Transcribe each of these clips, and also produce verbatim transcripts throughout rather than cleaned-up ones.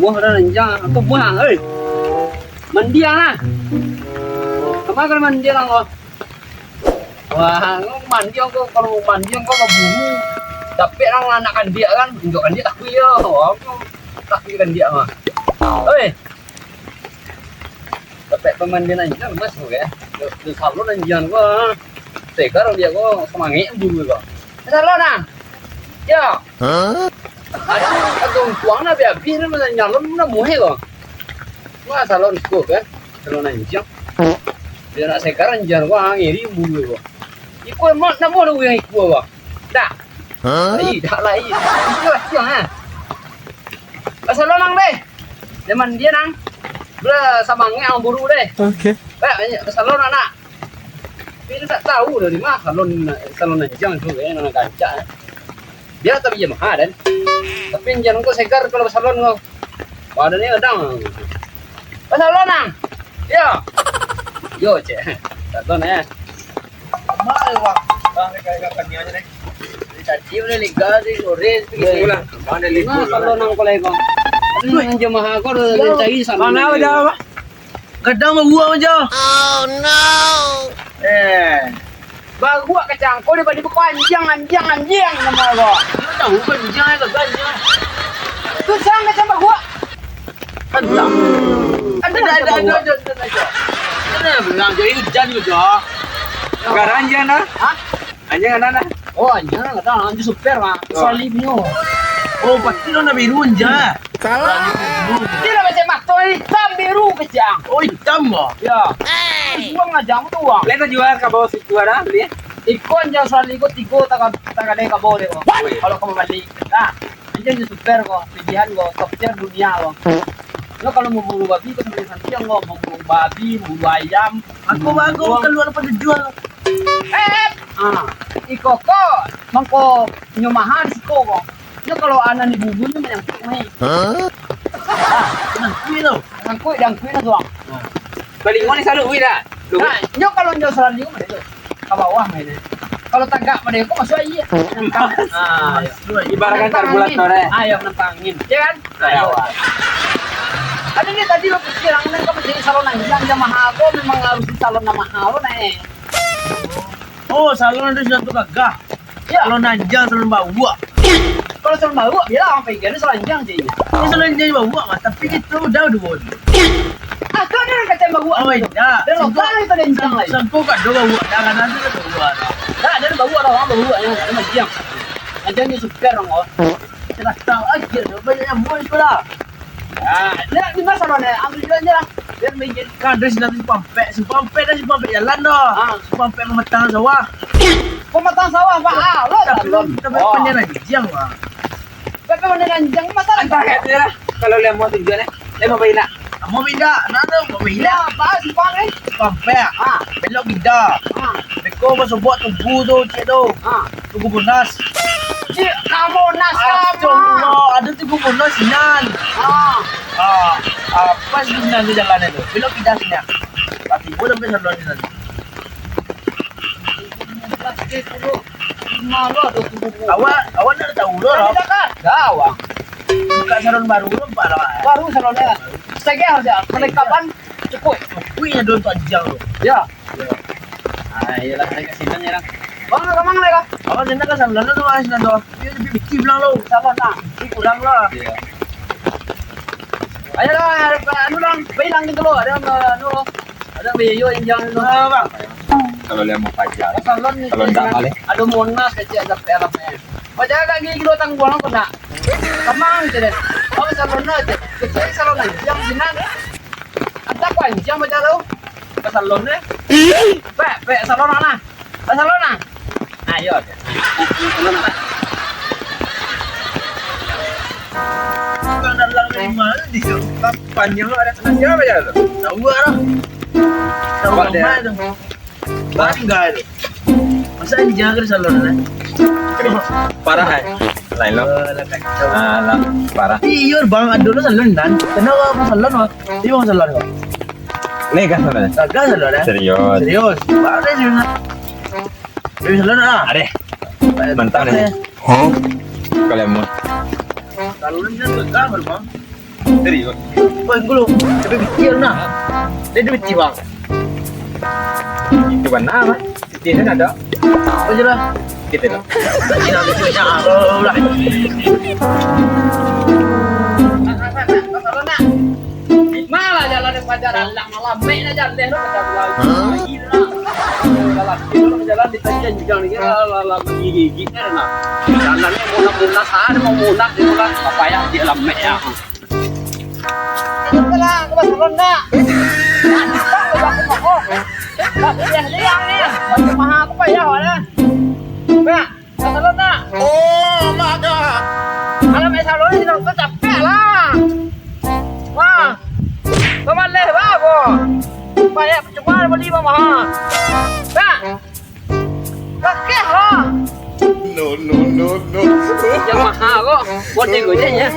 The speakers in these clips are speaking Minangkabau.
Oh, dah ranjang, tubuah, oi. Mandiang lah. Kama kalau mandiang lah, kau? Wah, kau mandiang kau, kalau mandiang kau baburu. Tapi orang anak kandiak kan, injak kandiak takui yo. Wah, kau takui kandiak mah. Oi. Tapi pamandian anjing mas kau ya. Di salon anjing kau. Segar dia kau, semangat buru kau. Salon ah. Ya. Hah? Aduh, kagak untuang lah, habis-habis lah, masa nyalon lah, muheh ko. Wah, salon siko kan, salon anjing. Dia nak sekarang anjing, wah, ngiri bulu ko. Iko emang, namo ada yang iko, wah. Dah. Hah? Lai, dah lai. Itu lah siang, ha. Lah, salon nang deh. Zaman dia nang. Bela, samangat ang buru deh. Oke. Baik, banyak salon anak. Tapi dia tak tahu dari mana salon, salon anjing tu, eh, nak gancak, eh. Dia tak bisa mahal, kan? Tapi anjing kau segar kalau salon kau. Wah, ada ni kadang. Pas salon, ah. Yo. Yo, cek. Salon, eh. Mahal, Bang. Bang, kayak kapan ni aja, deh. Tadi udah lega, sih, sore, sih. Ulang. Bang, ada libur. Nah, salon nang kau lagi, Bang. Tapi anjing mahal kau udah cari salon. Mana ada, Bang? Gadang babuak macam. Oh, no. Eh. Babuak kacang ko daripada bukan anjing, anjing, anjing nama ko. Dia tahu kan anjing, eh, gadang anjing. Tu siang kacang babuak. Gadang. Ada, ada, ada, ada, ada, ada. Ada bilang jadi hujan juga. Garang anjing, nah. Hah? Anjing anak nah. Oh, anjing anak, anjing super mah. Oh. Salibnyo. Oh, pasti lo nak biru anjing. Salah. Dia lah macam mato hitam biru kacang. Oh, hitam bah. Ya. Buang aja tu, Bang. Boleh tak jual ka bawah situ ada beli? Iko anjing salib ko tigo tak tak ada ka bawah dia, Bang. Wih. Kalau kamu balik. Nah, anjing super ko, pilihan ko, top tier dunia ko. Lo kalau mau bulu babi ko sampai santiang ko, mau bulu babi, bulu ayam. Aku bagus keluar pada jual. Eh, eh. Ah, iko ko mangko nyo mahal di siko ko. Nyo kalau anan di bubun nyo manyangkuik mai. Hah? Ah, manyangkuik tu. Manyangkuik, diangkuik lah tu, Bang. Bali ngoni salu wih dah. Nah, nyo kalau nyo selalu macam tu. Ka bawah main. Kalau tagak pada ko masuk aia. Ah, ibaratkan karburator, eh. Ah, ya, menentang angin. Ya kan? Ayo. Ada ni tadi lo pikir, ang nan ka mancari salon anjing, anjing mahal ko memang harus di salon nan mahal ko, nah. Oh, salon ada suatu gagah. Ya. Salon anjing, salon babuak. Kalau salon babuak, biar lah orang pikir ni salon anjing je. Ini salon anjing babuak mah, tapi kita udah dua. Ah, tu ada orang kacang babuak. Oh, indak. Dia lokal itu ada anjing lain. Sangko kat dua babuak, dah kan ada babuak. Dah, ada babuak dah, orang babuak yang ada anjing. Anjing ni super orang, oh. Kita dah tahu aja tu, banyak yang buat sekolah. Ah, dia di mana sana? Ambil jual je lah. Dia main game. Kan ada sinan Simpang Ampek, Simpang Ampek dah, Simpang Ampek jalan dah. Ah. Simpang Ampek pematang sawah. Pematang sawah, Pak. Ah, lo tapi dah lo. Tapi oh. Pandai ranjang, Bang. Tapi pandai ranjang, masalah. Entah kat dia lah. Kalau dia mau tujuan, eh. Dia mau pergi nak? Mau pindah, nak tu, mau pindah. Ya, apa, Simpang, eh? Simpang Ampek. Ah. Belok kida. Ah. Beko basobok tugu tu, cik tu. Ah. Tugu Monas. Cik, ka Monas ka. Astagfirullah, ada Tugu Monas sinan. Ah. Ah, ah, pas di sinan tu jalan tu. Belok kida sinan. Tapi boleh sampai salon sinan. Awak, awak nak tahu tu lah. Dah, awak. Buka salon baru tu, Pak, lah. Baru salonnya. Segel saja, perlengkapan cukup. Cukup ya, don tu anjing tu. Ya. Ah, iyalah, saya kasih tanya lah. Bang, ke mana lah? Abang sini ke sana tu, ah, sini tu. Dia lebih kecil bilang lo. Salon lah. Kecil kurang lah. Iya. Ayolah, anu lah, bilang gitu lo. Ada anu lo. Ada biaya yang jangan lo. Ah, Bang. Kalau dia mau pajar. Salon ni. Kalau ndak balik. Ada Monas kecil, ada P R M. Pajar lagi kilo tangguang apa nak? Kamang je deh. Apa salon aja? Kecil salon aja. Yang sinan. Ada apa yang macam tu? Ke salon eh? Pek, pek salon mana? Ke salon ah? Ayo. Tukang dalang dari mana dia? Panjang ada sengaja apa ya tu? Tahu lah. Tahu apa dia? Bangga tu. Masa anjing kena salon lah. Parah eh. Lain lo. Alah, parah. Iyo bang, ada lo salon kan. Kenapa aku salon bang? Iyo bang salon kok. Ni kan salon. Kagak salon eh. Serius. Serius. Parah sih benar. Ini salon ah. Ada. Mantap nih. Hah? Kalau mau. Salon kan kagak bang. Serius? Wah, gulo. Tapi kecil nah. Dia duit bang. Itu bana, Bang. Kecil kan ada. Apa je lah? Gitu lah. Tidak lucu, jangan. Malah jalan di pajaran. Malam mek aja deh lo, macam lagi. Hah? Gila. Jalan, jalan di tengah jalan ni, lah, lah, lah, gigi-gigi, nah. Jalan ni mudah-mudah, ah, mau mudah, dia lah, apa yang dia lamek, ya. Ayo, lah, aku masuk ronda. Aku masuk ronda. Aku lihat dia ni. Macam mahal aku payah, wala. Nah. Ka salon nak? Oh my God. Alah, mek salon ni, nak capek lah. Wah. Pamaleh bah ko. Banyak percuma bali mah mahal. Nah. Kakeh lah. No, no, no, no. Yang mahal ko. Buat dia gojek ya.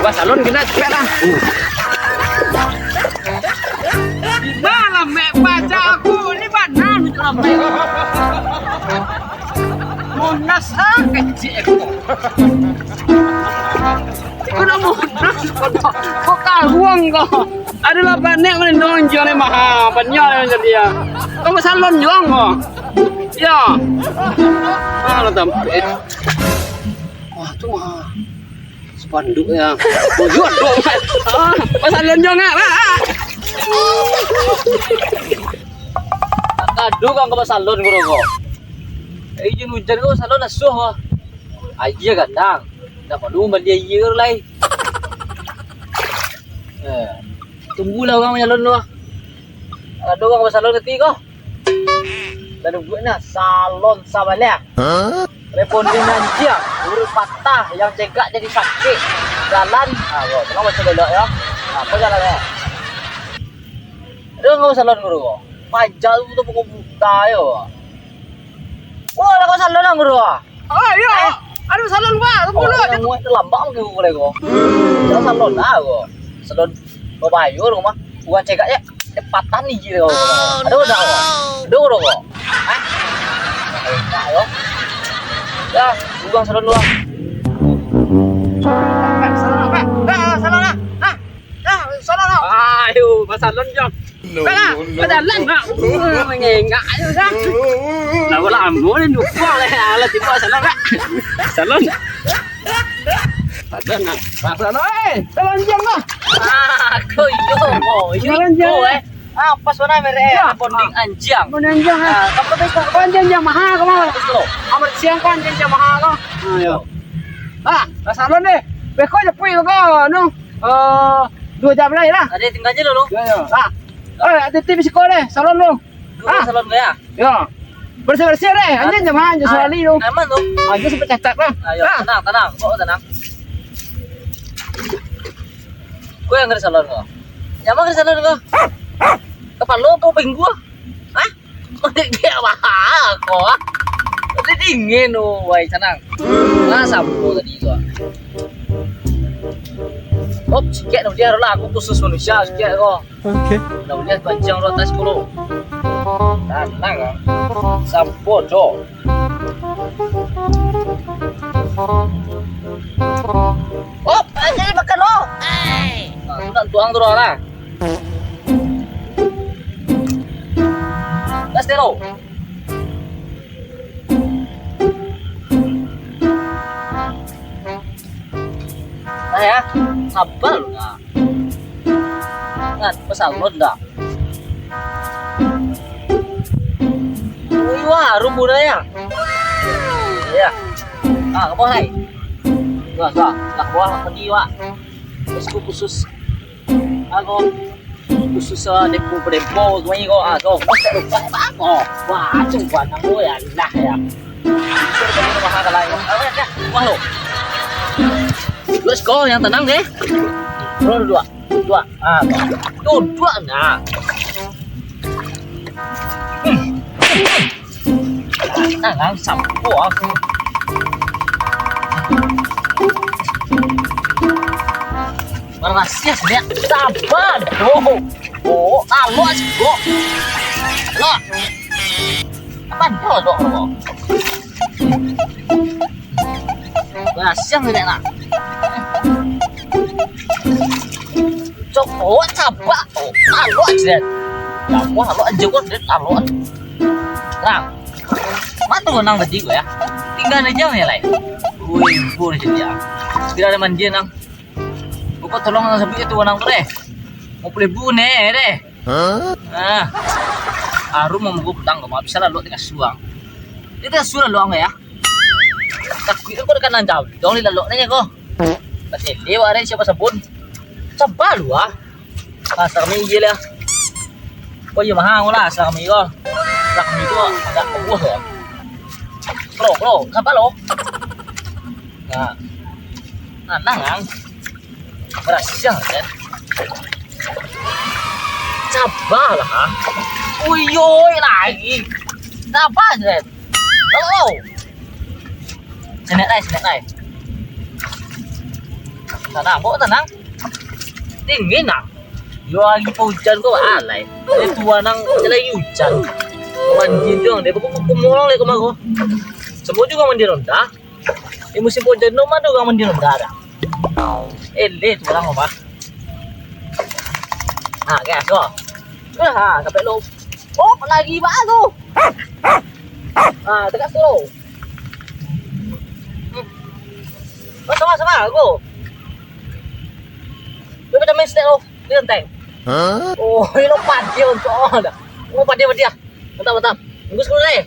Bah salon kena capek lah. Malam mek pacar aku ni bana ni ramai. Monas ah, kecil ko. Ko dah Monas ko dah. Ko karuang ko. Aduh lah, panek mana dong, jual ni mahal. Banyak lah yang jadi ya. Kau salon jual ko. Ya. Mana tampil? Wah, tu mahal. Spanduk ya. Bujur dong. Ah, pasalon jo ngak, Pak. Kado kan ka pasalon ko, ko. Eh, izin hujan ko, salon asuh ko. Aia gadang. Ndak parlu mambali aia ko lai. Eh, tunggulah urang manyalon tu. Ado urang basalon ka ti ko. Lalu buek nah, salon sabalah. Hah? Rebonding anjiang, urut patah, yang cegak jadi sakik. Jalan, ah, ko, tolong baco elok yo. Ah, ko jalan ko. Ado urang basalon guru ko. Paja tu, tu pokok buta yo. Wah, lah ko salon lah guru ah. Ah, iyo. Eh? Aduh, salon, Pak. Tunggu dulu. Yang muat terlambat mungkin ko lai ko. Salon lah ko. Salon babayar ko mah. Urang cegak je. Cepatan ni je ko. Ado dak ko? Ado dak ko? Hah? Ado dak ko? Dah, buang salon dulu ah. Pak, salon, Pak. Dah, salon lah. Hah? Dah, salon lah. Ayo, basalon jam. Bajalan, Mak. Uh, mangengak aja, dah. Lamo-lamo ni lupa lah. Alah, tiba salah, Mak. Salon. Ada nak. Mak, salon, eh. Salon jam lah. Ah, ko iyo, ko. Iyo, salon jam. Ko, eh. Ah, pas warna merah, eh. Ya. Bonding anjiang. Bonding anjiang, eh. Ah, kapan besok? Kapan jam-jam mahal, kapan? Betul. Amat siang kan jam-jam mahal, kapan? Ayo. Ah, salon deh. Beko je pui ko, no. Eh, dua jam lai lah. Ado tingga je dulu. Yo, yo. Ah. Eh, ado tip siko deh, salon lu. Dulu ah. Salon ko ya? Yo. Bersih-bersih deh, anjing jangan, anjing ah, sekali tu. Aman tu. Ah, dia sampai cacat lah. Ayo, ah. Tenang, tenang. Kau tenang. Kau yang kena salon kau. Yang mana kena salon kau? Kepala kau pinggul. Hah? Kau dek dia apa kau? Tadi dingin tu, wai, sanang. Lah, sampo tadi tu. Hop, sikit tu dia lah, aku khusus manusia sikit kau. Oke. Dah boleh panjang tu atas dulu. Tenang lah. Sampo tu. Hop, aja makan lo. Nah, tu nak tuang tu lah. Gas telo. Nah ya, sabar lu nah. Kan, pesan lu ndak? Wih, wah, harum budaya. Ya. Ah, ke bawah, hai. Wah, wah, ke bawah, pergi, wah. Terus ku khusus. Ako khusus, ah, dempo-dempo, kami ko, ah, ko. Masa lupa, apa ko? Wah, cuba nang, oh, ya, lah, ya. Mahal kalah, ya. Apa, ya, ya? Wah, lo. Let's go, yang tenang, deh. Roll dua, dua, ah, dua, dua, nah. Hmm. Tangan sampo aku. Marasias dia sabar doh. Oh, alo siko. Alo. Apa doh doh lo? Marasias dia nak. Cok, oh, cabak, oh, alok aja. Kamu alok aja, kok dia alok. Nah, matu nang tadi gue ya. Tinggal aja nih, lai. Wih, bur aja dia. Tidak ada mandi, nang. Kok tolong nang sebut itu nang tu deh. Mau beli bu nih deh. Hah? Ah. Arum mau gue petang, kau mau bisa lalu tengah suang. Dia tengah suang lalu ya. Takuik kau dekat nang jauh. Dong di lalu nih kau. Tadi lewat deh siapa sabun. Coba lu ah. Pasar ni iya lah. Kau iya mahal lah, asal kami ko. Lah kami ko agak kuah ya. Bro, bro, siapa lo? Nah, nah, nah, nah. Berhasil kan? Sabarlah, ha. Uyoi lagi. Sabar, Zen. Halo. Senek lai, senek lai. Tenang, kok tenang. Dingin, nah. Yo, lagi pa ujan ko, alai. Dia tua nang lagi ujan. Mandi tu, dia pokok kumurang lai kemaro. Semua juga mandi ronda. Di musim hujan tu mah tu urang mandi ronda dah. Eleh tu urang apa? Ha, gas tu. Ha, sampai lo. Oh, lagi bah tu. Ha, tegak tu. Hmm. Oh, sama, sama, go. Dia macam main step tu. Dia enteng. Oh, ini lo padia untuk oh dah. Oh, padia, padia. Mantap, mantap. Tunggu sepuluh deh.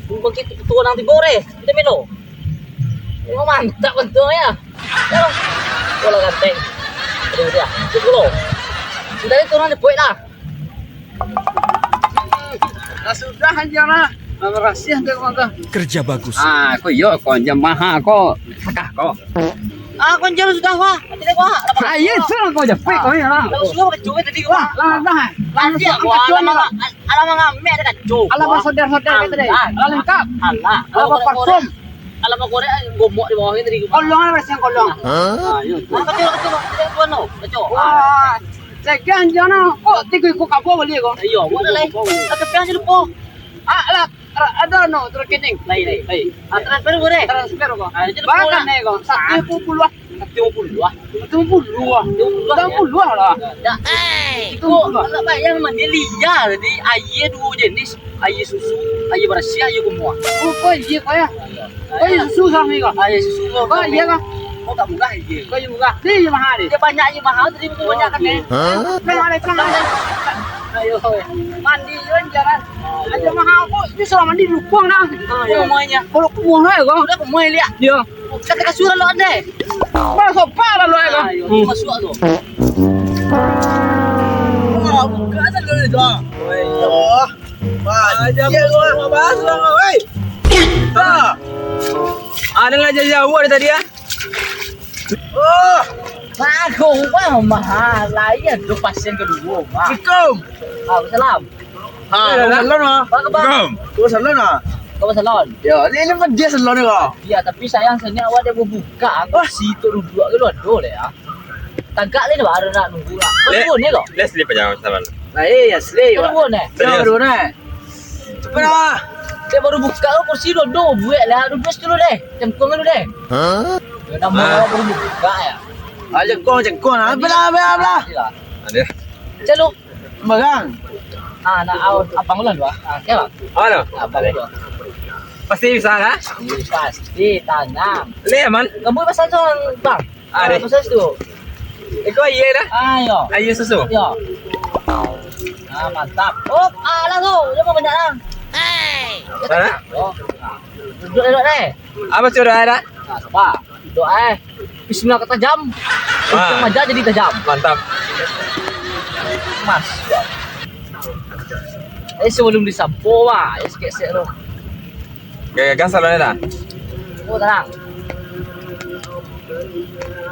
Tunggu bangkit tua nang tibo deh. Kita melo. Oh, mantap bentuknya. Ya. Bola ganteng. Aduh, dia. Itu dulu. Sudah itu orang dibuat lah. Lah sudah aja lah. Lah berhasil tu mangga. Kerja bagus. Ah, ko iyo ko jam maha ko. Sakah ko. Ah, ko jam sudah wah. Tidak wah. Ah, iya tu lah ko japek ko ya lah. Lah sudah kacau tadi wah. Lah dah. Lah sudah kacau lah. Alah mangamek ada kacau. Alah basaudara-saudara kata deh. Alah lengkap. Alah. Alah baparfum. Alah bakorek gomok di bawah tadi. Kolong lah rasa kolong. Ah, iyo. Kacau, kacau, kacau. Wah. Segan jana. Kok tiga ikut kabur balik ko? Iyo, buat lah. Tapi yang lupa. Ah, lah. Ada no, terus kini. Lai, lai, lai. Ah, transfer boleh? Transfer ko. Ah, itu boleh. Barang kan ko? Satu puluh. Satu puluh. Satu puluh. Satu puluh lah. Dah. Itu anak bayar mah dia liar tadi. Air dua jenis. Air susu, air berasih, air kumuah. Oh, kau iya kau ya? Kau iya susu sama ni kau? Air susu kau. Kau iya kau? Kau tak murah air. Kau iya murah. Dia iya mahal ni. Dia banyak air mahal tadi kau banyak kan eh. Hah? Kau ada kan? Ayo, mandi kan jangan. Aja mahal kok, ini selama mandi lupa nah. Ah, iya. Semuanya. Kalau kumuah lah kau. Udah kumuah lihat. Iya. Kata kasur lalu ada. Mana sopa lalu kau? Ah, iya. Hmm. Masuk tu. Wah, buka saja dulu tu. Oh. Wah, dia gua bahas lah kau. Hei. Ha. Ada lah jauh dari tadi ya. Oh. Bagus, wah, mahal. Lah, iya, tu pasien kedua, Bang. Assalamualaikum. Waalaikumsalam. Ha, eh, salon ah. Apa khabar? Assalamualaikum. Oh, salon ah. Kau salon? Ya, ni, ni pun dia salon ni kau. Ya, tapi sayang sini awak dia buka. Wah. Situ duduk ke lu ada lah ya. Tagak ni baru nak nunggu lah. Kau dua ni kau? Let's leave aja salon. Nah, eh, ya, slay. Kau dua ni? Serius? Kau dua ni? Cepat lah. Dia baru buka tu kursi duduk, buat lah. Duduk situ dulu deh. Cangkung dulu deh. Hah? Nama awak baru buka ya. Ah, cangkung, cangkung. Ah, belah, belah, belah. Ada. Celo. Barang. Ah, nak awak abang ulang dua. Ah, oke lah. Mana? Abang dua. Pasti bisa kah? Pasti tanam. Leh, man. Kamu pasal tu, Bang? Ah, deh. Pasal tu. Iko aia dah. Ah, yo. Aia susu. Yo. Ah, mantap. Oh, alah tu. Dia mau banyak lah. Hei. Mana? Oh. Duduk, duduk deh. Apa suruh ada? Nah, sabar. Duduk eh. Bismillah kata jam. Ah. Untung aja jadi tajam. Mantap. Mas. Eh, sebelum disampo, wah, eh, sikit-sikit tu. Gas, gas, salon dah. Oh, tenang.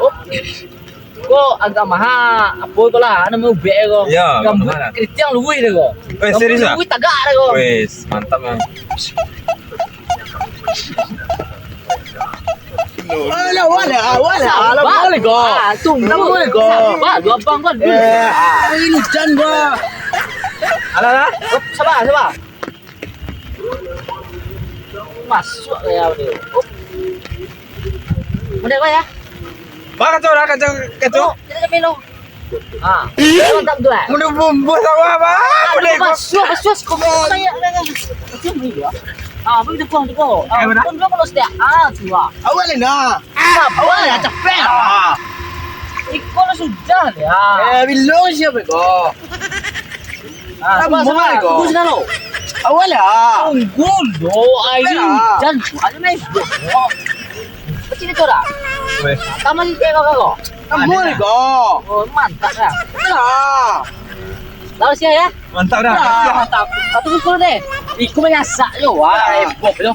Oh. Ko agak mahal, apa ko lah, nama ubek ko. Ya, agak mahal lah. Keriting luwih deh ko. Weh, serius ah? Luwih tagak deh ko. Weh, mantap ah. Alah, wala, wala, alah, boleh ko. Ah, tunggu. Boleh ko. Sabar, dua abang ko. Eh, ini hujan ko. Alah, alah. Sabar, sabar. Masuk ya dia. Oh. Udah ko ya? Ba, kacau dah, kacau, kacau. Oh, kita ke melo. Ha. Mantap tu, eh. Mun bumbu sama apa? Ah, boleh basuh, basuh, kau mau tanya, tanya. Basuh, iya. Ah, begitu, kau, kau. Ah, eh, benar. Kau dulu kalau setiap, ah, tua. Awak ni nah. Ah, awak ni capek lah. Iko lah sudah ya. Eh, bilo siapa kau? Ah, sabar, sabar. Tunggu sini lo. Awak lah. Tunggu lo, ai. Capek lah. Jangan, ada main. Kecil itu dah. Weh. Sama ni tengok kau. Kamu ni kau. Oh, mantap dah. Capek lah. Tahu siapa ya? Mantap dah. Mantap. Satu pukul deh. Iku menyasak yo. Wah, heboh yo.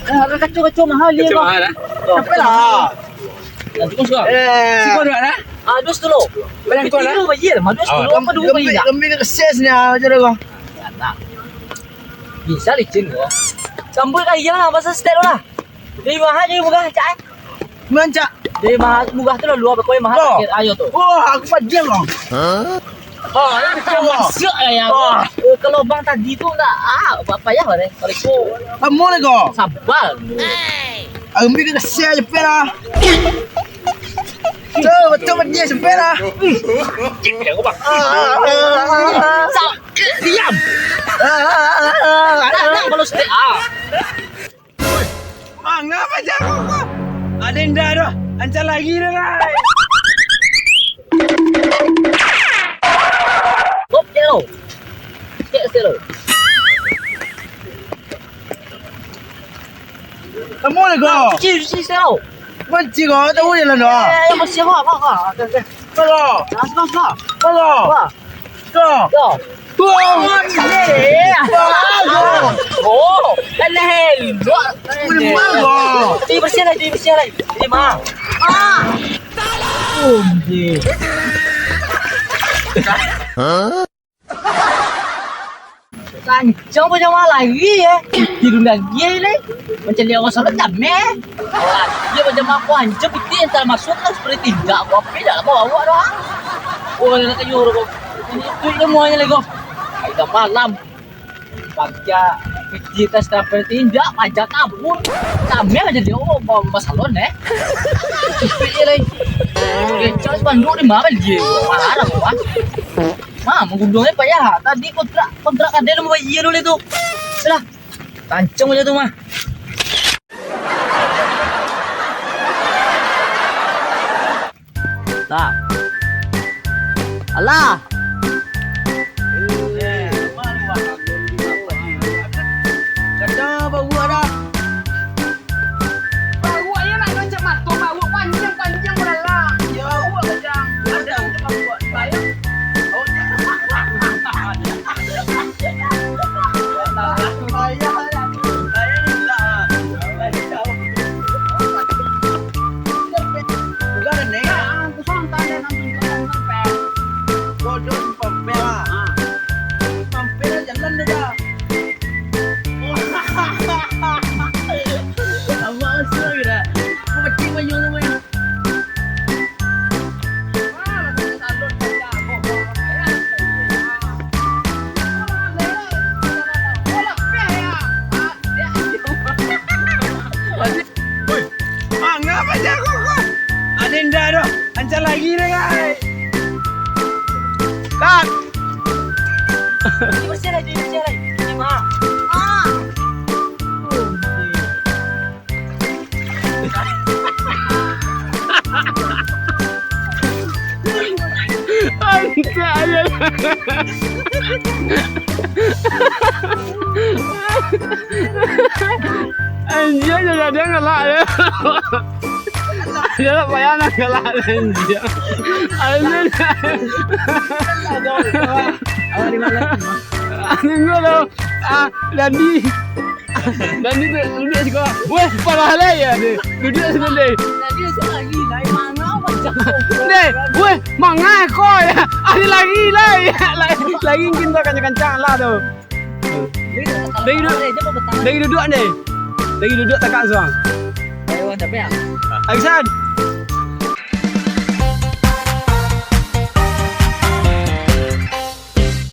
Eh, kacau-kacau mahal dia. Kacau mahal, eh? Capek lah. Nanti kau suka. Eh. Siko dulu, nah. Ah, dus dulu. Bayar kau lah. Kilo bayar, mah dus dulu. Apa dulu bayar? Kami ke ses ni, ah, macam mana kau? Bisa licin kau. Sampai kaya lah, pasal stek lah. Dari mahal jadi murah, cak, eh? Mancak. Dari mahal, murah tu lah, luar berapa yang mahal. Oh. Ayo tu. Wah, aku padiam kau. Hah? Oh, ini macam masuk lah ya. Oh. Eh, kalau bang tadi tu nak, ah, apa payah lah deh. Kalau itu kamu ni kau. Sabar. Ambil ke kesian je lah. Tu, betul dia sampai lah. Cik dia kau bang. Sa-, diam. Tak nak kalau setiap, ah. Manga paja kau. Ada indah dah. Ancah lagi dah, lai. Kop je lo. Cek selo. Kamu ni kau. Cuci, cuci selo. Cuci kau, tahu je lah dah. Eh, yang bersih kau, kau, kau. Oke, oke. Kau. Masuk, masuk. Kau. Kau. Kau. Kau. Wah, gila. Wah, gila. Oh, kan dah elok. Boleh buat, bro. Cuci bersih lah, cuci bersih lah. Terima. Ah. Anjir. Kancang pajama lari, eh. Tiru lagi, eh, lai. Macam dia orang salah jameh. Dia pajama aku hancur, piti yang tak masuk kan seperti tindak aku. Apa dah lah bawa awak dah. Oh, nak kayu dah kau. Ini tu ilmu hanya lagi kau. Hari dah malam. Pajak piti tas sampai tindak, pajak kabur. Jameh aja dia, oh, bawa, bawa salon, eh. Cepet je lai. Kecas banduk di mana dia? Marah, wah. Ma, manggunduang ni payah. Tadi kontrak, kontrak kadai lah mambayia dulu tu. Sudah. Tancung je tu mah. Lah. Alah. Kadang baru ada. Baru aja nak macam mata, baru panjang-panjang beralang. Ya, baru macam ada macam buat saya. Oi, manga paja kau, kau. Ada indah tu. Ancah lagi deh, guys. Cut. Bersih lagi, bersih lagi. Terima. Ah. Anjir, aja lah. Anjir, aja lah, dia ngelak je. Dia lah payah nak ngelak, anjir. Anjir. Anjir, lo. Ah, jadi. Dan dia tu duduk siko. Weh, parah lah ya dia. Duduk siko deh. Tadi esok lagi, dari mana macam tu? Deh, weh, mangai ko ya. Ada lagi lah ya. Lagi, lagi mungkin tu kancang-kancang lah tu. Lagi duduk, lagi duduk deh. Lagi duduk takak suang. Ayo, tapi ya. Aksan.